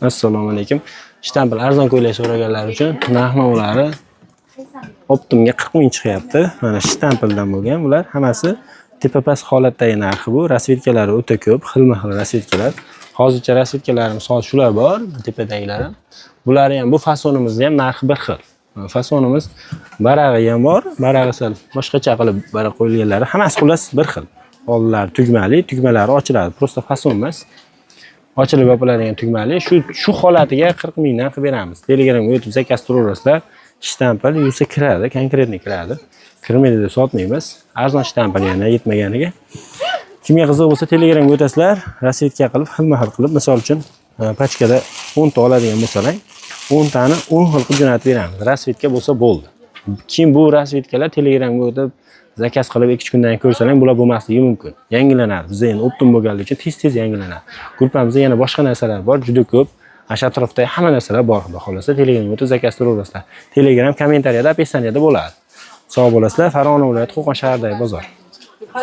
Assalomu alaykum. Shtampil arzon ko'ylak so'raganlar uchun narx-navlari оптом ga 40 ming chiqyapti. Mana shtampildan bo'lgan bular hammasi tepa past holatdagi narxi bu. Расцветка lari o'ta ko'p, xilma-xil расцветка lar. Hozircha расцветка larimiz hozir shular bor, tepadagilari. Bulari ham, bu fasonimizni ham narxi bir xil. Fasonimiz barag'i ham bor, barag'i sal boshqacha qilib baraq qo'yilganlari, hammasi xullas bir xil. Oldilari tugmali, tugmalari ochiladi. Просто fason emas. Ochilib yopiladigan tugmali. Shu holatiga 40 mingdan qilib beramiz. Telegramga o'tib заказ turaverasizlar. Shtampil yursa kiradi, конкретный kiradi. Kirmaydi deb sotmaymiz. Arzon shtampil yana yetmaganiga. Kimga qiziq bo'lsa, Telegramga o'tasizlar, расцветка qilib, xilma-xil qilib, misol uchun, pachkada 10 ta oladigan bo'lsalar, 10 tani 10 xil qilib jo'natib beramiz. Расцветка bo'lsa bo'ldi. Keyin bu расцветка lar Telegramga o'tib заказ qilib 2-3 kundan keyin ko'rsalar, bular bo'lmasligi mumkin. Yangilanadi. Bizda endi оптом bo'lganligi uchun tez-tez yangilanadi. Gruppamizda yana boshqa narsalar bor, juda ko'p. Ana shu atrofda hamma narsalar bor, xudo xohlasa. Telegramga o'tib заказ turaverasizlar. Telegram kommentariyada, описание da bo'ladi. Sog' bo'lasizlar. Farg'ona viloyati, Qo'qon shahridagi bozor.